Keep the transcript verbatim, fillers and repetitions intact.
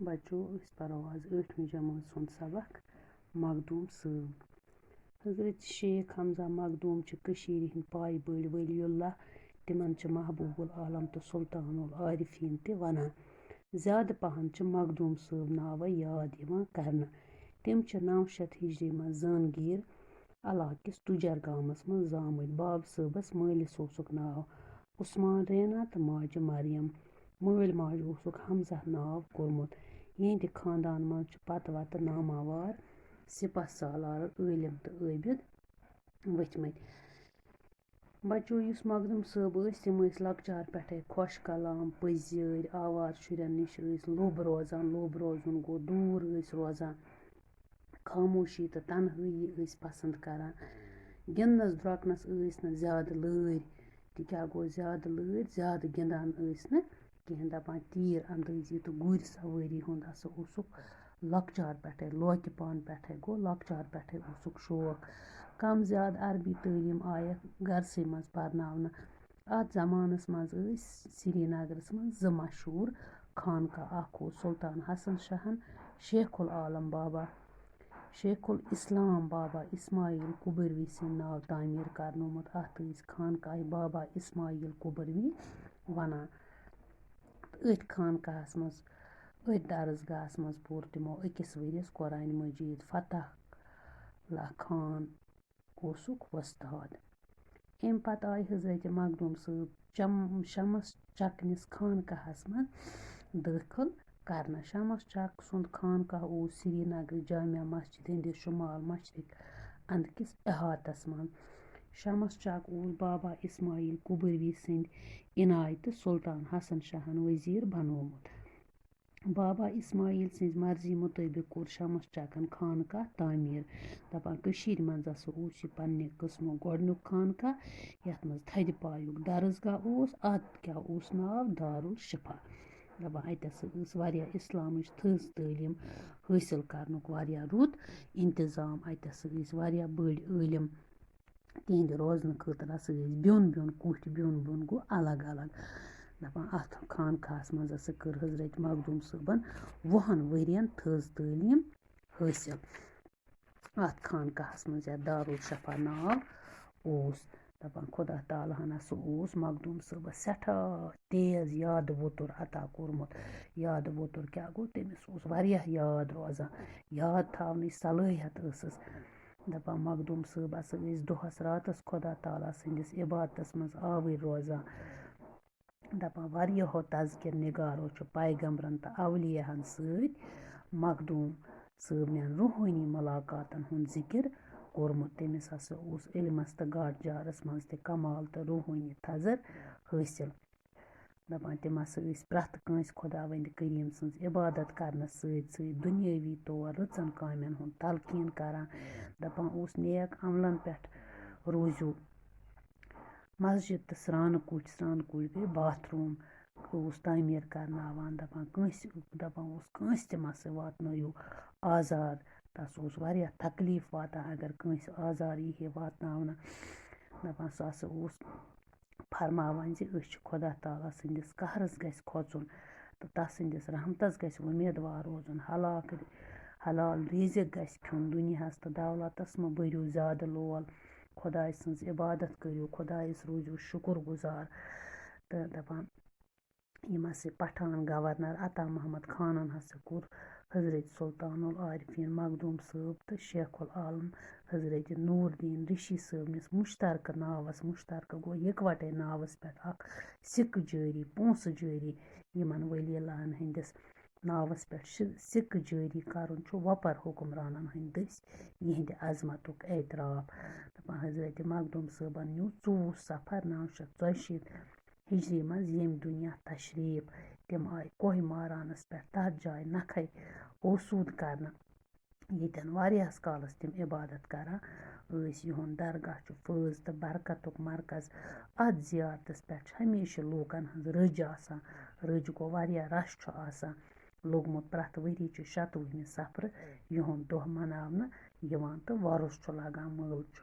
بچو، أسۍ پرو آز ٲٹھمہِ جمٲژ ہُنٛد سبق مخدوٗم صٲب۔ حضرت شیخ حمزہ مخدوٗم چھِ کٔشیٖرِ ہٕنٛدۍ پایہِ بٔڑۍ ولی اللہ۔ تِمن چھِ محبوب العالم تہٕ سلطان العارفیٖن تہِ ونان۔ زیادٕ پہن چھِ مخدوٗم صٲب ناوے یاد یِوان کرنہٕ۔ تِم چھِ نَو شیٚتھ ہجری منٛز زٲنگیٖر علاقہٕ کِس تُجر گامس منٛز زامٕتۍ۔ بابہٕ صٲبس مٲلِس اوسُکھ ناو عثمان رینا تہٕ ماجہِ مریم۔ مٲلۍ ماجہِ اوسُکھ حمزہ ناو کوٚرمُت۔ یِہنٛدِ خاندان منٛز چھِ پتہٕ وتہٕ ناماوار سپہ سالار، عٲلم تہٕ عٲبِد ؤتھمٕتۍ۔ بچو، یُس مخدوٗم صٲب ٲسۍ، تِم ٲسۍ لۄکچار پٮ۪ٹھَے خۄش کلام، پٔزۍ یٲرۍ، آوارٕ شُرٮ۪ن نِش ٲسۍ لوٚب روزان۔ لوٚب روزُن گوٚو دوٗر ٲسۍ روزان، خاموشی تہٕ تنہٲیی ٲسۍ پسنٛد کران۔ گِنٛدنَس درٛۄکنَس ٲسۍ نہٕ زیادٕ لٲرۍ، تہِ کیٛاہ گوٚو زیادٕ لٲرۍ، زیادٕ گِنٛدان ٲسۍ نہٕ کِہیٖنۍ۔ دَپان تیٖر اندٲزی تہٕ گُرۍ سوٲری ہُنٛد ہسا اوسُکھ لۄکچار پٮ۪ٹھَے، لوکہِ پانہٕ پٮ۪ٹھَے گوٚو لۄکچار پٮ۪ٹھَے اوسُکھ شوق۔ کم زیادٕ عربی تعلیٖم آیَکھ گرسٕے منٛز پرناونہٕ۔ اَتھ زمانَس منٛز ٲسۍ سرینگرَس منٛز زٕ مشہوٗر خانقاہ، اَکھ اوس سلطان حسن شاہَن شیخ العالم بابا، شیخ الاسلام بابا اسماعیل کُبروی سٕنٛدِ ناوٕ تعمیٖر کرنومُت۔ اَتھ ٲسۍ خانقاہ بابا اسماعیل کُبروی وَنان۔ تہٕ أتھۍ خانقاہَس منٛز، أتھۍ درسگاہَس منٛز پوٚر تِمو أکِس ؤرِیَس قرآنِ مجیٖد۔ فتح اللہ خان اوسُکھ وۄستاد۔ اَمہِ پتہٕ آیہِ حضرت مخدوٗم صٲب چم-، شمس چکنِس خانقاہَس منٛز دٲخل کرنہٕ۔ شمس چک سُنٛد خانقاہ اوس سرینگرٕ جامع مسجد ہٕنٛدِس شمال مشرق اندٕ کِس احاطس منٛز۔ شمس چک اوس بابا اسماعیل کُبروی سٕنٛدِ عنایتہٕ سلطان حسن شاہَن وزیٖر بنوومُت۔ بابا اسماعیل سٕنٛزِ مرضی مُطٲبِق کوٚر شمس چکن خانقاہ تعمیٖر۔ دَپان، کٔشیٖرِ منٛز ہسا اوس یہِ پننہِ قٕسمُک گۄڈٕنیُک خانقاہ، یَتھ منٛز تھدِ پایُک درسگاہ اوس۔ اَتھ کیٛاہ اوس ناو؟ دارالشفا۔ دَپان، اَتہِ ہسا ٲس واریاہ اِسلامٕچ تھٔز تعلیٖم حٲصِل کرنُک واریاہ رُت انتظام۔ اَتہِ ہسا ٲسۍ واریاہ بٔڑۍ عٲلِم۔ تِہِنٛدِ روزنہٕ خٲطرٕ ہسا ٲسۍ بیوٚن بیوٚن کُٹھۍ، بیوٚن بیوٚن گوٚو الگ الگ۔ دَپان، اَتھ خانقاہَس منٛز ہسا کٔر حضرت مخدوٗم صٲبَن وُہَن ؤرِیَن تھٔز تعلیٖم حٲصِل۔ اَتھ خانقاہَس منٛز، یَتھ دارالشفا ناو اوس، دَپان، خدا تعالیٰ ہَن ہسا اوس مخدوٗم صٲبَس سٮ۪ٹھاہ تیز یادٕ ووتُر عطا کوٚرمُت۔ یادٕ ووتُر کیٛاہ گوٚو؟ تٔمِس اوس واریاہ یاد روزان، یاد تھاونٕچ صلٲحیت ٲسٕس۔ دَپان، مخدوٗم صٲب ہسا ٲسۍ دۄہَس راتَس خدا تعالیٰ سٕنٛدِس عبادتَس منٛز آوٕرۍ روزان۔ دَپان، واریاہو تذکر نگارو چھُ پیغمبرن تہٕ اولیاہن سۭتۍ مخدوٗم صٲبنٮ۪ن روحٲنی ملاقاتن ہُنٛد ذِکِر کوٚرمُت۔ تٔمِس ہسا اوس علمس تہٕ گاٹہٕ جارس منٛز تہِ کمال تہٕ روحٲنی تھزر حٲصِل۔ دَپان، تِم ہسا ٲسۍ پرٛٮ۪تھ کٲنٛسہِ خۄداوندِ کریٖم سٕنٛز عبادت کرنس سۭتۍ سۭتۍ دُنیٲوی طور رٕژن کامٮ۪ن ہُنٛد تلقیٖن کران۔ دَپان اوس، نیک عملن پٮ۪ٹھ روٗزِو۔ مسجد تہٕ سرٛانہٕ کُٹھۍ، سرٛانہٕ کُٹھۍ گٔے باتھ روٗم، اوس تعمیٖر کرناوان۔ دَپان کٲنٛسہِ، دَپان اوس، کٲنٛسہِ تہِ مہ سا واتنٲیِو آزار۔ تَس اوس واریاہ تکلیٖف واتان، اگر کٲنٛسہِ آزار یی ہے واتناونہٕ۔ دَپان سُہ ہسا اوس فرماوان زِ أسۍ چھِ خۄدا تعالیٰ سٕنٛدِس قہرَس گژھِ کھۄژُن تہٕ تَس سٕنٛدِس رحمتَس گژھِ وۄمیدوار روزُن۔ حلال، حلال رِزِق گژھِ کھیوٚن۔ دُنیاہَس تہٕ دولتَس مہٕ بٔرِو زیادٕ لول۔ خۄداے سٕنٛز عبادت کٔرِو، خۄدایَس روٗزِو شُکُر گُزار۔ تہٕ دَپان، یِم ہسا پٹھان گورنر عطا محمد خانن ہسا کوٚر حضرت سلطان العارفین مخدوم صٲب تہٕ شیخ العالم حضرت نور الدین رشی صٲبنِس مشترکہٕ ناوس، مشترکہٕ گوٚو یکوٹے ناوس پٮ۪ٹھ، اکھ سِکہٕ جٲری، پونٛسہٕ جٲری، یِمن ولی اللہن ہٕنٛدِس ناوس پٮ۪ٹھ شِ-، سِکہٕ جٲری کرُن چھُ وۄپر حکمرانن ہٕنٛدۍ دٔسۍ یِہنٛدِ عظمتُک اعتراف۔ دَپان حضرت مخدوم صٲبن نیوٗ ژوٚوُہ صفر نَو شیٚتھ ژۄیہِ شیٖتھ ہجری منٛز ییٚمہِ دُنیا تشریٖف۔ تِم آیہِ کوہ مارانَس پٮ۪ٹھ، تَتھ جایہِ نَکھَے اوسوٗد کرنہٕ، ییٚتٮ۪ن واریاہَس کالَس تِم عبادت کران ٲسۍ۔ یِہُنٛد درگاہ چھُ فٲض تہٕ برکتُک مرکز۔ اَتھ زیارتَس پٮ۪ٹھ چھِ ہمیشہِ لوٗکَن ہٕنٛز رٔج آسان۔ رٔج گوٚو، واریاہ رش چھُ آسان لوٚگمُت۔ پرٛٮ۪تھ ؤری چھُ شَتوُہمہِ صفرٕ یِہُنٛد دۄہ مناونہٕ یِوان تہٕ وۄرُس چھُ لگان، مٲلہٕ چھُ